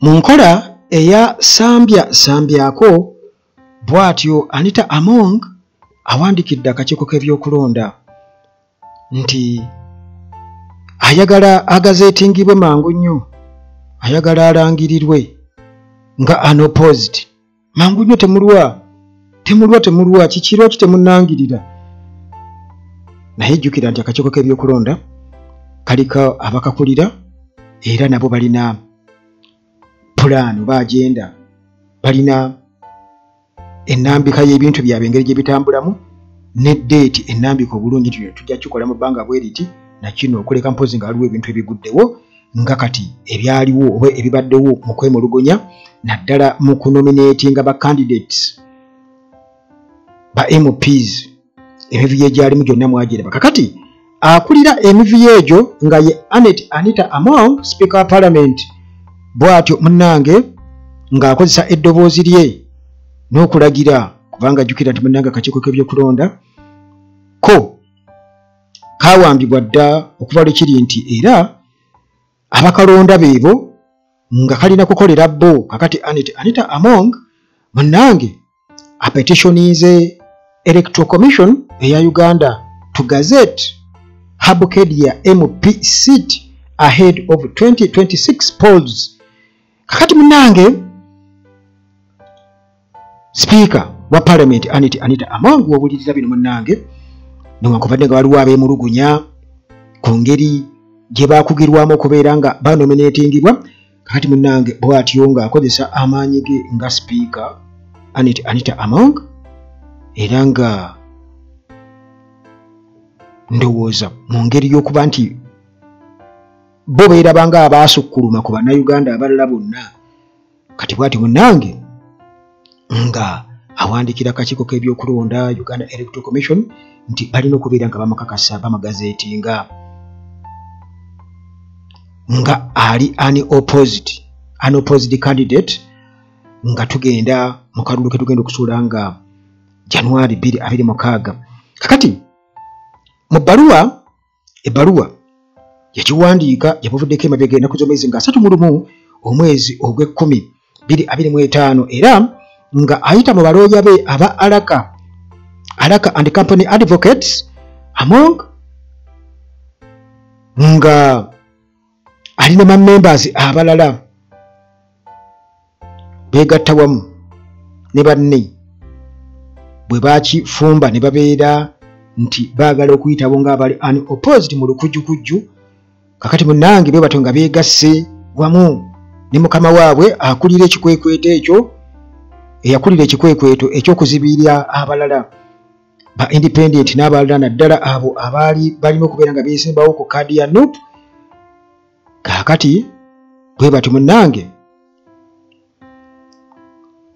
Mu nkola eya sambya sambyako, bw'atyo Anita Among awandikidde akakiiko k'ebyokulonda nti ayagala agazeetingibwe mangu nnyo, ayagala alangirirwe nga unopposed mangu nnyo. Temulwa, temulwa, temulwa, kiki? Lwaki temunnangirira? Naye jjukira nti akakiiko k'ebyokulonda kaliko abakakulira, era nabo balina pulaani oba agenda, balina ennambika y'ebintu byabwe, engeri gye bitambulamu ne date ennambika obulungi nti tujja kikola mu bbanga bwe riti nakino, okuleka mpozi nga waliwo ebintu ebiguddewo nga kati ebyaliwo oba ebibaddewo mu kwemulugunya, naddala mu kunominatinga ba candidates ba MPs. Emivuyo egyalimu gyonna mwagiraba. Kakati akulira emivuyo egyo nga ye Anet Anita Among, Speaker wa Parliament, bw'atyo munnange ng'akozesa eddoboozi lye n'okulagira, kubanga ajjukira nti munnange akakiiko k'ebyokulonda ko kawambibwa dda okuva lwe kiri nti era abakalonda beebo nga kalina kukolera bo. Kakati Anet Anita Among munnange apetitioninze Electoral Commission eya Uganda to gazette her Bukedea MP seat ahead of 2026 polls. Kakati munnange Sipiika wa Parliament Anit Anita Among, wobuliriza bino munnange, newankubadde nga waliwo abeemulugunya ku ngeri gye bakugirwamu okubeera nga banominatingibwa, kakati munnange bw'atyo ng'akozesa amaanyi ge nga Sipiika Anit Anita Among, era nga ndowooza mu ngeri y'okuba nti bo beeraba nga abaasukkuluma ku Bannayuganda abalala bonna, kati bw'ati munnange nga awandikira akakiiko k'ebyokulonda, Uganda Electoral Commission, nti balina okubeera nga bamukakasa, bamagazeetinga nga ali unopposed candidate nga tugenda mu kalulu ke tugenda okusuula nga January 2026. Kakati mu bbaluwa, ebbaluwa yagiwandiika gyebuvuddeko emabega, ennaku z'omwezi nga 31 omwezi ogw'ekkumi 2025, era nga ayita mu balooya be aba Alaka Alaka and Company Advocates. Among nga alina mamembers abalala beegatta wamu ne banne bwe bakifumba ne babeera nti baagala okuyitabo ng'abali unopposed mu lukujjukujju. Kakati munnange bwe batyo nga beegasse wamu ne mukama waabwe akulira ekikwekweto ekyo, eyakulira ekikwekweto eky'okuzibirira abalala ba independent n'abalala, naddala abo abaali balina okubeera nga beesimbawo ku kaadi ya NUP. Kaakati bwe batyo munnange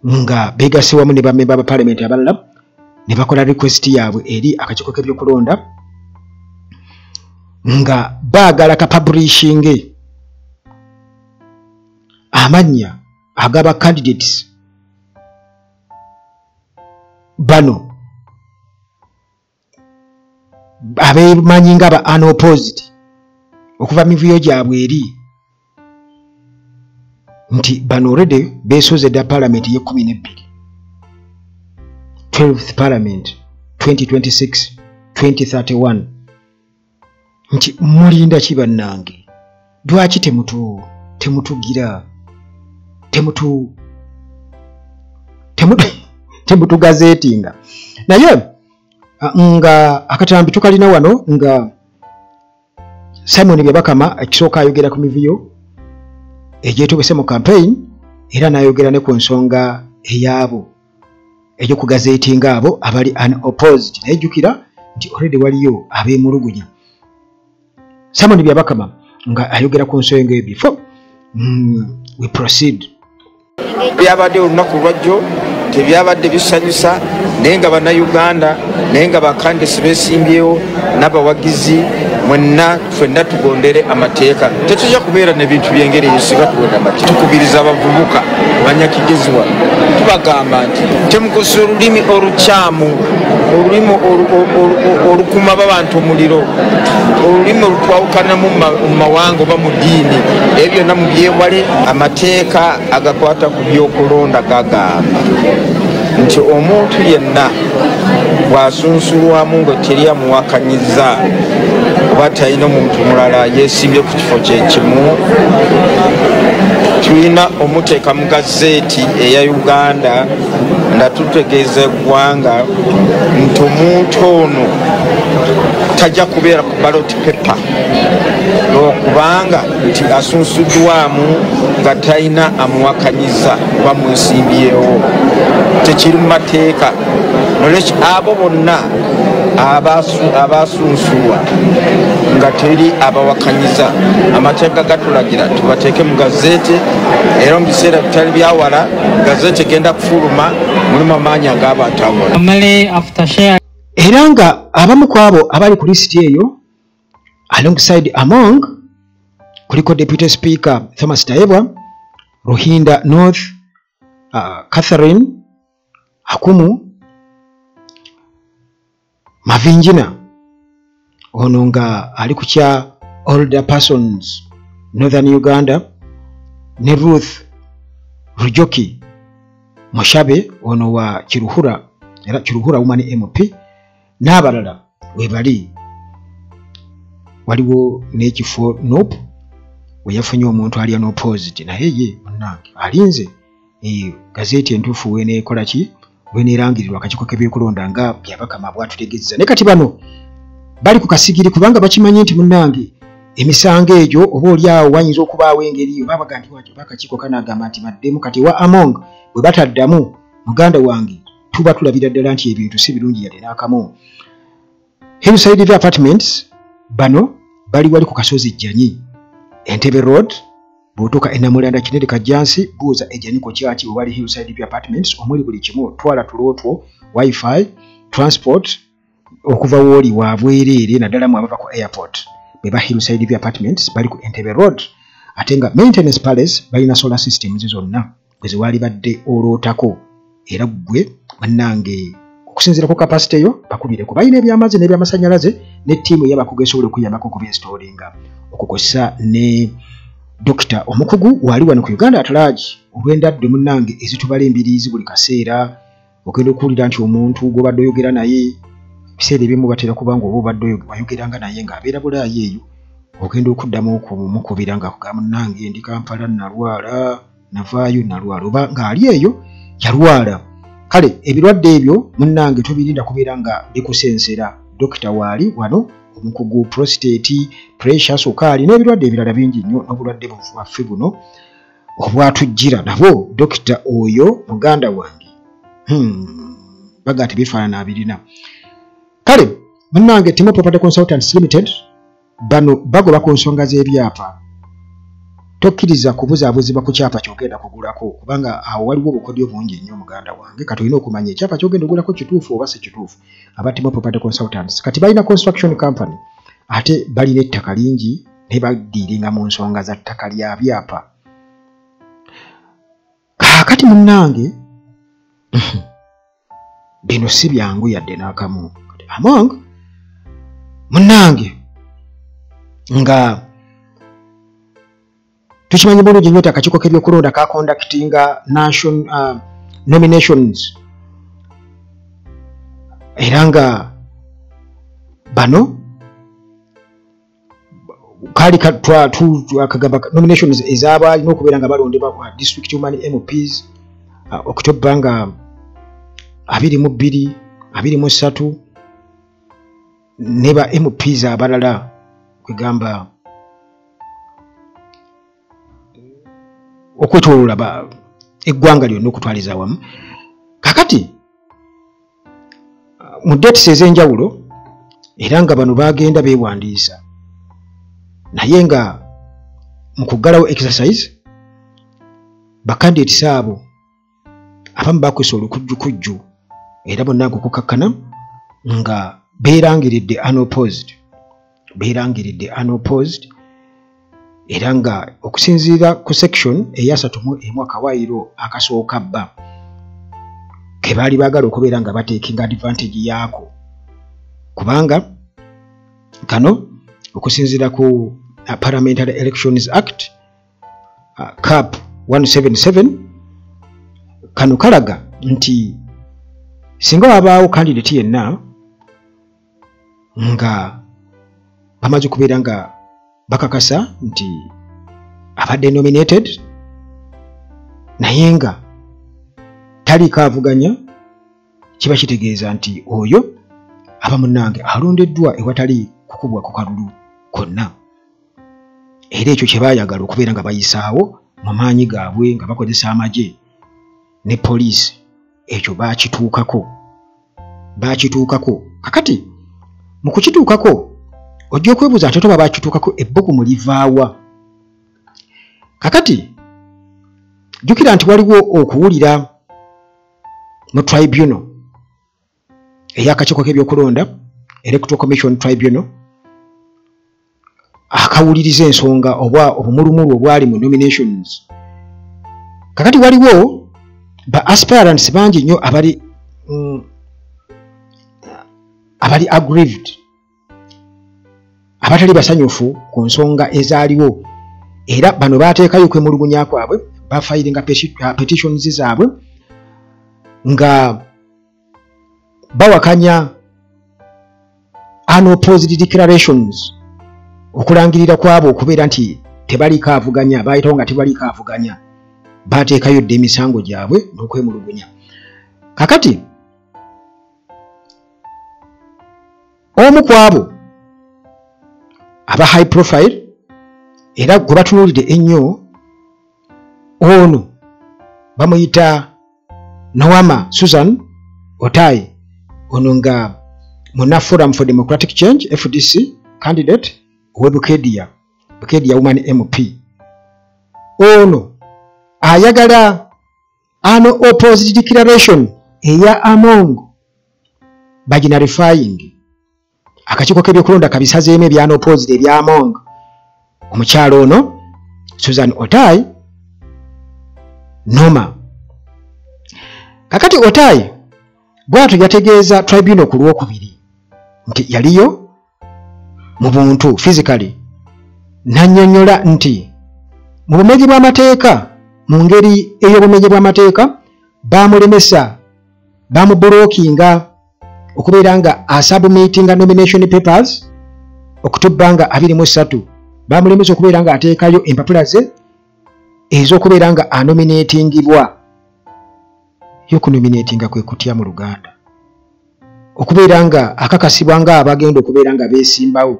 nga beegasse wamu ne bamemba ba Parliament abalala ne bakola request yaabwe eri akakiiko k'ebyokulonda nga baagala kapublishinge amannya agaba candidates bano abeemanyi nga ba unopposed okuva mivuyo gyabwe eri nti bano already beesoze dda Parliament y'e-12, 12th Parliament, 2026 2031, nti mulinda ki bannange? Lwaki temutugira temutugazeetinga? Naye nga akatambi tukalina wano nga Simon Byabakama ekisooka ayogera ku mivuyo egyetobese mu campaign, era n'ayogera ne ku nsonga eyaabo ey'okugazeetinga abo abali unopposed. Naye jjukira nti already waliyo abeemulugunya. Simon Byabakama nga ayogera ku nsonga eyo before we proceed. Byabadde olunaku lwajjo tebyabadde bisanyusa, naye nga Bannayuganda, naye nga bacandidates besimbyewo n'abawagizi Mwenna ffenna tugondere amateeka. Tetujja kubeera n'ebintu by'engeri eyo singa tugonda amateeka. Tukubiriza abavubuka banyakigezi wano, tubagamba nti temukozesa olulimi olukyamu, olulimi olukuma abantu omuliro, olulimi olutwawukanamu mu mawanga oba mu ddiini. Ebyo byonna mubyewale. Amateeka agakwata ku byokulonda gagamba nti omuntu yenna bw'asunsulwamu nga teri amuwakanyiza oba talina omuntu mulala yeesimbye ku kifo kyekimu, tulina omuteeka mu gazeeti eya Uganda nga tutegeeza eggwanga nti omuntu ono tajja kubeera ku ballot paper lwokubanga nti asunsuddwamu nga talina amuwakanyiza oba mwesimbyewo. Tekiri mu mateeka. Nolwekyo abo bonna abasunsulwa nga teri abawakanyiza, amateeka gatulagira tubateeke mu gazeeti, era mu biseera bitali byawala gazeeti egenda kufuluma mulimu amaanyi ag'abantu abo. Era nga abamu ku abo abali ku lisiti eyo alongside Among kuliko Deputy Speaker Thomas Tayebwa, Ruhinda North, Catherine Akumu Mavinjina, ono nga ali ku kya Older Persons Northern Uganda, ne Ruth Rujoki Mushabe, ono wa Kiruhura, era Kiruhura Woman MP, n'abalala webali. Waliwo n'ekifo NOP we yafunye omuntu ali unopposed, naye ye munnange alinze gazeeti entuufu weneekola ki, weneerangirirwa akakiiko k'ebyokulonda nga Byabakama bwatutegeeza. Naye kati bano bali ku kasigiri kubanga bakimanyi nti munnange emisango egyo oba oli awo wayinza okubaawo engeri oba baga nti oba akakiiko kanaagamba nti baddemu. Kati wa Among bwe bataddamu, muganda wange, tuba tulabira ddala nti ebintu si birungi yadde n'akamu. Hillside View Apartments bano bali wali ku kasozi Jjanyi, Entebbe Road. Bw'otuuka e Namulanda Kinene Kajjansi, buuza Ejjanyi ku kyaki wewali Hillside View Apartments omuli buli kimu, twala tulootwo, wifi, transport okuva wooli wa bwereere, naddala mu abava ku airport. Be ba Hillside View Apartments bali ku Entebbe Road. Ate nga Maintenance Palace balina solar systems zonna gwe zewaali badde olootako, era ggwe bannange okusinziira ku capacity eyo bakubireko. Balina ebyamazzi n'ebyamasannyalaze ne ttiimu ey'abakugu esobola okuyambako okubinstallinga, okukozesa ne dokita omukugu wali wano ku Uganda at large olw'endadde munnange ezitubala embiriizi buli kaseera. Ogenda okuwulira nti omuntu gw'obadde oyogera naye ebiseera ebimu batera kuba nga oba obadde wayogeranga naye ng'abeera Bulaaya eyo, ogenda okuddamu okumukubira ng'akugamba munnange ndi Kampala nalwala, navaayo nalwala, oba ng'ali eyo yalwala. Kale ebirwadde ebyo munnange tobirinda kubeera nga bikusensera. Dokita waali wano omukugu prostate, pressure, sukaali n'ebirwadde ebirala bingi nnyo, n'obulwadde bwaffe buno obwatujjira nabwo dokita oyo muganda wange baga nti bifaanana abirina. Kale munnange Timo Property Consultants Limited bano bagoba ku nsonga z'ebyapa. Tokkiriza kubuzaabuzibwa ku kyapa ky'ogenda kugulako, kubanga awo waliwo obukodyo bungi nnyo muganda wange. Kati olina okumanya ekyapa ky'ogenda ogulako kituufu oba si kituufu. Aba Timo Property Consultants kati balina construction company, ate balina ettaka lingi naye badiiringa mu nsonga za ttaka lya byapa. Kaakati munnange bino si byangu yadde n'akamu. Among munnange nga tukimanyi bulungi nnyo nti akakiiko k'ebyokulonda ka conductinga national nominations, era nga bano kaali akagamba nominations ez'abalina okubeera nga balondebwa kwa district woman MPs October nga 22, 23 ne ba MPs abalala, kwegamba okwetooloola eggwanga lyonna okutwaliza awamu. Kakati mu dates ez'enjawulo, era nga bano bagenda beewandiisa, naye nga mu kuggalawo exercise bakandidates abo abamu bakwesa olukujjukujju, era bonna okukakkana nga beerangiridde unopposed. Beerangiridde unopposed, era nga okusinziira ku section eya 31 akawaayiro akasooka bba ke baali baagala okubeera nga bateekinga advantage yaako, kubanga kano okusinziira ku Parliamentary Elections Act, Cap 177, kano kalaga nti singa wabaawo candidate yenna nga bamaze okubeera nga bakakasa nti abadde nominated naye nga taliiko avuganya, kiba kitegeeza nti oyo aba munnange alondeddwa ewatali kukubwa ku kalulu konna. Era ekyo kye baayagala okubeera nga bayisaawo mu maanyi gaabwe nga bakozesa amagye ne poliisi, ekyo baakituukako, baakituukako. Kakati mu kukituukako ojja okwebuuza nti toba baakituukako, ebbugumu livaawa? Kakati jjukira nti waliwo okuwulira mu tribunal ey'akakiiko k'ebyokulonda, Electoral Commission Tribunal, akawuliriza ensonga oba obumulumulu obwali mu nominations. Kakati waliwo ba aspirants bangi nnyo abali aggrieved, abatali basanyufu ku nsonga ezaaliwo, era bano baateekayo okwemulugunya kwabwe, bafayiringa petitions zaabwe nga bawakanya unopposed declarations, okulangirira kwabo okubeera nti tebaliiko avuganya, bayitawo nga tebaliiko avuganya. Bateekayo dda emisango gyabwe n'okwemulugunya. Kakati omu ku abo aba high profile era gwe batunuulidde ennyo, ono bamuyita Noama Susan Otai, ono nga muna Forum for Democratic Change, FDC candidate owe Bukedia, Bukedia Woman MP. Ono ayagala unopposed declaration eya Among baginullifying, akakiiko k'ebyokulonda kabisazeemu ebya unopposed ebya Among. Omukyalo ono Susan Otai Noma. Kakati Otai bw'atyo yategeeza tribunal ku Lwokubiri nti yaliyo mu buntu, physically, n'annyonnyola nti mu bumenyi bw'amateeka, mu ngeri ey'obumenyi bw'amateeka, baamulemesa, baamublockinga okubeera nga asubmittinga nomination papers Okutoba nga 23. Bamulemesa okubeera nga ateekayo empapula ze ez'okubeera nga anominatingibwa. Yokunominatinga kwe kutya mu Luganda? Okubeera nga akakasibwa nga abagenda okubeera nga beesimbawo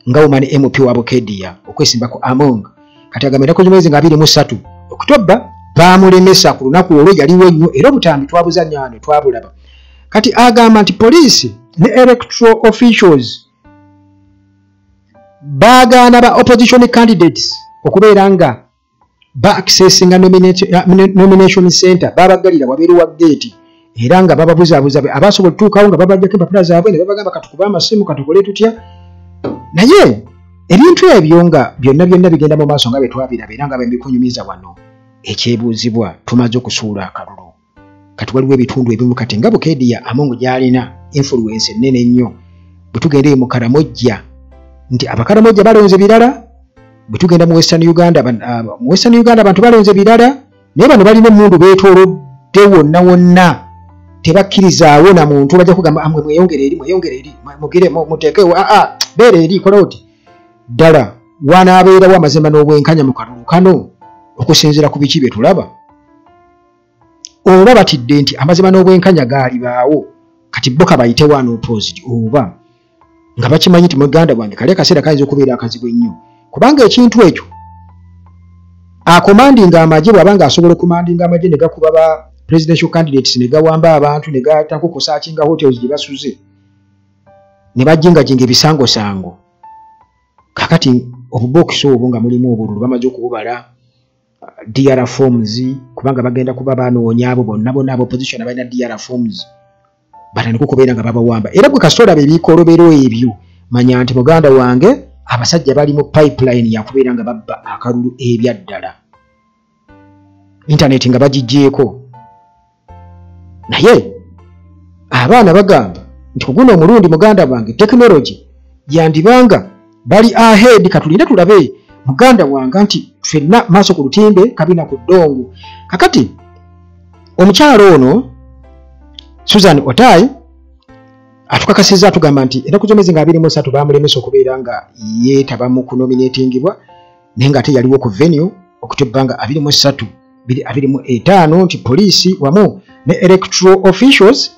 nga Woman MP wa Bukedia okwesimbako Among. Kati agamba ennaku z'omwezi nga 23 Okutoba baamulemesa ku lunaku olwo, yaliwo ennyo era obutambi twabuzannya wano, twabulaba. Kati agamba nti poliisi ne electoral officials baagaana ba opposition candidates okubeera nga ba accessinga nomination center. Babaggalira wabeeru wa geeti era nga bababuzaabuza abasobola otutuukawo nga babajjako empapula zaabwe ne babagamba katukube amasimu, katukole tutya. Naye ebintu ebyo nga byonna byonna bigenda mu maaso nga bwe twabiraba era nga bwe mbikunyumiza wano, ekyebuuzibwa, tumaze okusuula akalulu. Kati waliwo ebitundu ebimu kati nga Bukedia, Among gy'alina influence ennene ennyo. Bwe tugenda eyo mu Karamojja nti Abakaramojja balonze birala, bwe tugenda mu Western Uganda, mu Western Uganda abantu balonze birala, naye bano balina emmundu, beetoolodde wonna wonna, tebakkirizaawo na muntu. Bajja kugamba amwe mweyongere eri, mweyongere eri, mugire muteekewo, aa beera eri, kola oti. Ddala wanaabeerawo amazima n'obwenkanya mu kalulu kano okusinziira ku biki bye tulaba, oba batidde nti amazima n'obwenkanya gaalibaawo kati bo kabayitewo unopposed, oba nga bakimanyi nti muganda bwange kali akaseera kayinza okubeera akazibu ennyo, kubanga ekintu ekyo acommandinga amagye, bw'aba nga asobola ocommandinga amagye ne gakuba ba presidential candidates ne gawamba abantu ne gatako kusearchinga hotels gye basuze ne bajingajinga ebisangosango. Kakati obubokisi obwo nga mulimu obululu bamaze okububala, DR forms, kubanga bagenda kuba banoonya abo bonna bonna aba opposition abalina DR forms, batandika okubeera nga babawamba. Era gwe kasita olaba ebikolobero ebyo Manya nti muganda wange abasajja bali mu pipeline yakubeera nga babba akalulu ebyaddala, intaneti nga bagiggyeko. Naye abaana bagamba nti ku guno omulundi muganda wange tekinologi yandibanga bali ahead. Katulinde tulabe muganda wange nti ffenna maaso ku lutimbe kabina ku ddongo. Kakati omukyalo ono Susan Otai atukakasizza, atugamba nti ennaku z'omwezi nga 23 baamulemesa okubeera nga yeetaba mu kunominatingibwa, naye ng'ate yaliwo ku venue October nga 23 2025, nti poliisi wamu ne electoral officials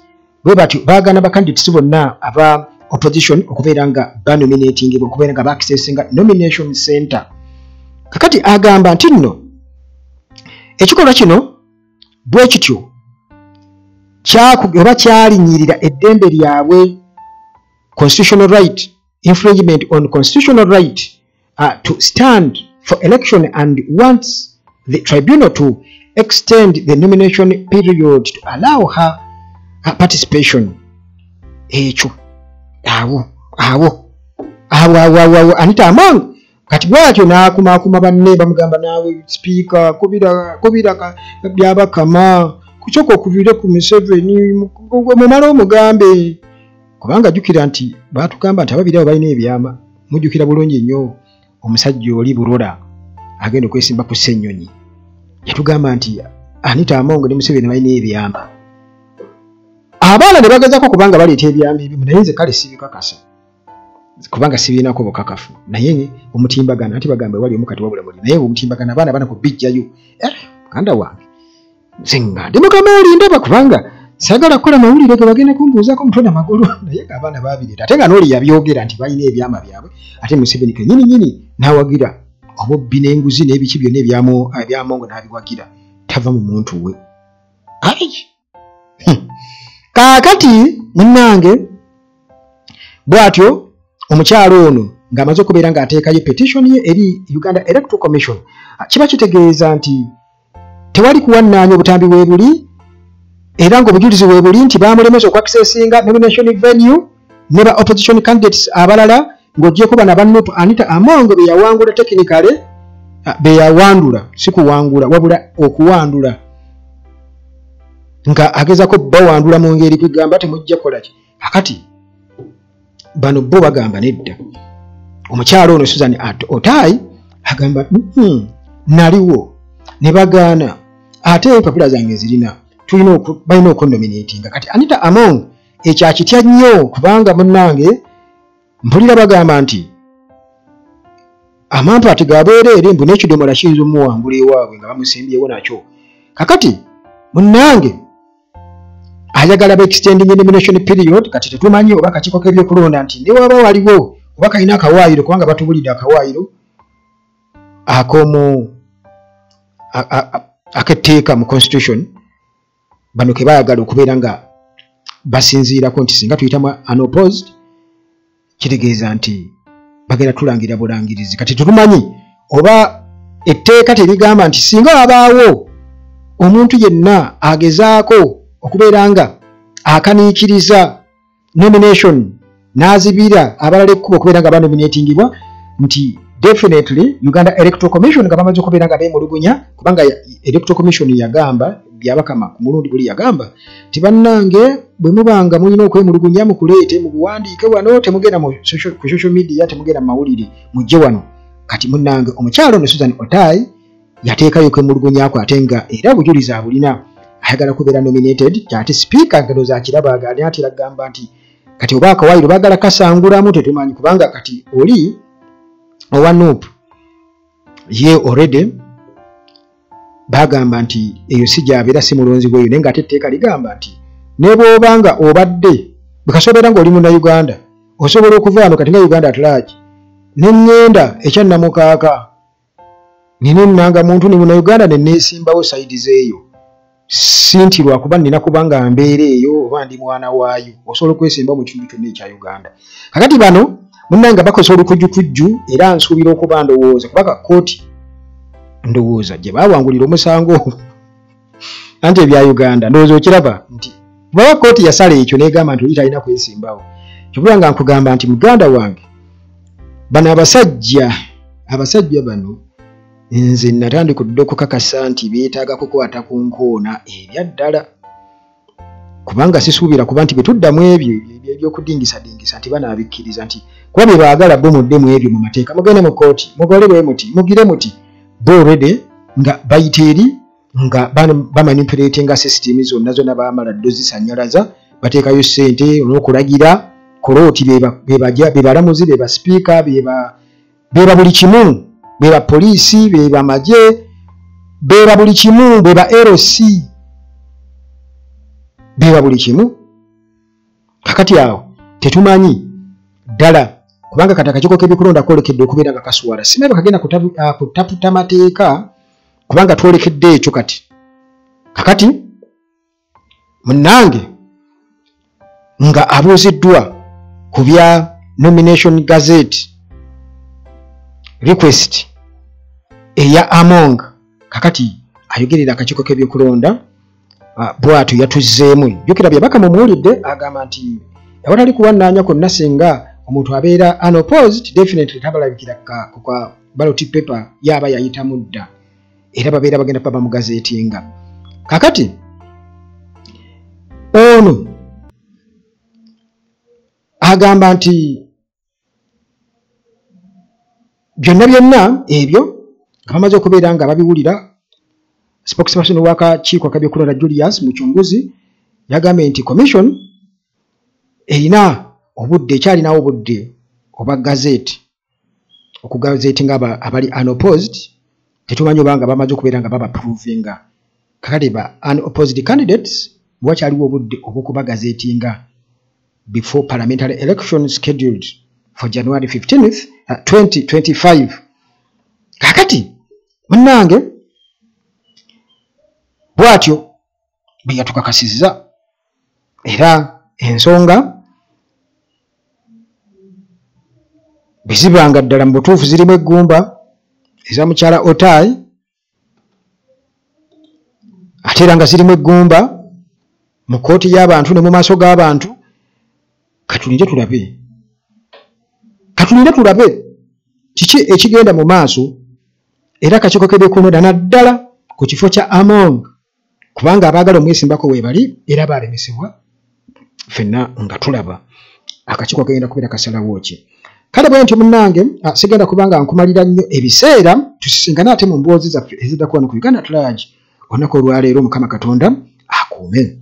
bwe batyo baagaana ba candidates bonna aba opposition okubeera nga banominatingibwa, okubeera nga baaccessinga nomination center. Kakati agamba nti nno ekikolwa kino bwe kityo oba kyalinyirira eddembe lyabwe, constitutional right, infringement on constitutional right to stand for election, and wants the tribunal to extend the nomination period to allow her participation. Ekyo awo awo awo awo awo awo Anita Among kati bwatyo n'akumaakuma banne, bamugamba naawe sipiika kubira Byabakama kusooka okuvire ku Museveni mumale omugambe, kubanga jjukira nti baatugamba nti ababiri abo balina ebyama. Mujjukira bulungi nnyo omusajja oli Burora agenda okwesimba ku Ssennyonyi yatugamba nti Anita Among ne Museveni balina ebyama. Abaana ne bagezaako kubanga baleeta ebyama ebimu, naye nze kale sibikakasa kubanga sibirinako bukakafu, naye omutimbagano anti bagamba wali omukati wabula muli, naye omutimbagano abaana bana kubijjayo. Muganda wange nze nga ndi mukama oli ndaba, kubanga saagala kukola mawulire ge bagenda kumbuuzaako mutwe na magulu, naye ng'abaana baabireeta ate nga n'oli yabyogera nti balina ebyama byabwe, ate Museveni kennyini nnyini n'awagira obubbi n'enguzi n'ebiki byonna ebyamongo n'abiwagira, tava mu muntu we. Ai kaakati munnange bw'atyo omukyalo ono ng'amaze okubeera ng'ateekayo petition ye eri Uganda Electoral Commission, kiba kitegeeza nti tewali kuwannaanya obutambi weebuli era ng'obujulizi weebuli nti baamulemesa okwakisesinga nomination venue ne ba opposition candidates abalala, ng'oggyeko bano aba NUP Anita Among be yawangula technically, be yawandula, si kuwangula wabula okuwandula, nga agezaako bawandula mu ngeri kugamba temujja kukola ki. Kakati bano bo bagamba nedda. Omukyalo ono Susan Otai agamba naliwo ne bagaana, ate empapula zange zirina balina okunominatinga. Kati Anita Among ekyakitya nnyo kubanga munnange mpulira bagamba nti amampaati ga bwereere mbu n'ekidomola kiyinza omuwangula ewaabwe nga bamusimbyewo nakyo. Kakati munnange ayagala ba extending nomination period. Kati tetumanyi oba akakiiko k'ebyokulonda nti ne waba waliwo oba kalina akawaayiro, kubanga batubulidde akawaayiro ak'omu ak'etteeka mu constitution, bano ke baayagala okubeera nga basinziirako nti singa tuyitamu unopposed kitegeeza nti bagenda tulangira bulangirizi. Kati tetumanyi oba etteeka terigamba nti singa wabaawo omuntu yenna agezaako okubeera nga akaniikiriza nomination n'azibira abalala ekkubo okubeera nga banominatingibwa, nti definitely Uganda Electoral Commission nga bamaze okubeera nga beemulugunya, kubanga Electoral Commission yagamba Byabakama ku mulundi guli yagamba nti bannange bwe mubanga mulina okwemulugunya mukuleete mubuwandiike wano, temugenda ku social media, temugenda mu mawulire, mujje wano. Kati munnange omukyalo ono Susan Otai yateekayo okwemulugunyako ate nga era obujulizi abulina, ayagala kubeera nominated. Ate sipiika ngeno zakiraba agaani ati agamba nti kati oba akawaayiro baagala kasangulamu tetumanyi, kubanga kati oli owa NUP ye already bagamba nti eyo si gy'abeera, si mulonzi weeyo, naye ng'ate etteeka ligamba nti ne bw'oba nga obadde bwekasobeera ng'oli Munnayuganda osobola okuva wano kati nga Uganda at large ne ŋŋenda ekyannamukaaka nina ennanga muntu ni Munnayuganda ne neesimbawo sayidi z'eyo, si nti lwakuba nnina kuba nga mbeera eyo oba ndi mwana waayo, osobola okwesimbawo mu kitundu kyonna ekya Uganda. Kakati bano munnange bakozesa olukujjukujju, era nsuubira okuba ndowooza kubanga kkooti ndowooza gye baawangulira omusango anti ebya Uganda ndowooza okiraba nti baba kkooti yasala ekyo n'egamba nti oli talina kwesimbawo, Kyobula nga nkugamba nti muganda wange, bano abasajja bano nze natandika dda okukakasa nti beetaaga kukwata ku nkoona ebyaddala, kubanga sisuubira kuba nti bwe tuddamu ebyo ebyokudingisadingisa nti banaabikkiriza, nti kuba bye baagala bo muddemu ebyo mu mateeka, mugende mu kkooti, mugole bwe muti, mugire muti, bo already nga bayita eri nga bamanipulatinga system zonna zonna, baamala dda ozisanyalaza, bateekayo ssente n'okulagira kolooti, bebalamuzi, beba sipiika, beba buli kimu, beba poliisi, beba magye, beba buli kimu, beba LC, beba buli kimu. Kakati awo tetumanyi ddala, kubanga kati akakiiko k'ebyokulonda koolekedde okubeera nga kaswala, simanyi bwe kagenda kutaputa mateeka, kubanga twolekedde ekyo kati. Kakati munnange nga abuuziddwa ku bya nomination gazette request eya Among, kakati ayogerera akakiiko k'ebyokulonda bw'atyo yatuzzeemu. Jjukira bye bakamubuulidde, agamba nti awatali kuwannaanya kwonna singa omuntu abeera unopposed, definitely tabalabikira kwa ballot paper yaba yayitamu dda, era babeera bagenda kuba bamugazetinga. Kakati ono agamba nti byonna byonna ebyo nga bamaze okubeera nga babiwulira, spokesperson w'akakiiko ak'ebyokulonda Julius Muchunguzi yagambye nti commission erina obudde, ekyalinawo obudde obwa gazette okugazetinga abali unopposed. Tetumanyi obanga bamaze okubeera nga babaprovinga. Kakati ba unopposed candidates wakyaliwo obudde obw'okubagazetinga before parliamentary election scheduled for January 15th 2025. Kakati munnange bw'atyo bwe yatukakasizza, era ensonga bwe zibanga ddala mu butuufu zirimu eggumba eza mukyala Otai, ate era nga zirimu eggumba mu kkooti y'abantu ne mu maaso g'abantu. Katulinde tulabe kiki ekigenda mu maaso, era akakiiko k'ebyokulonda naddala ku kifo kya Among, kubanga abaagala omwesimbako weebali era baalemesebwa, ffenna nga tulaba akakiiko kagenda kubeera kasalawo ki. Kale bwe ntyo munnange sigenda kubanga nkumalira nnyo ebiseera, tusisinkane ate mu mboozi zaffe eziddako wano ku Uganda at Large olunaku olwaleero. Mukama Katonda akuume.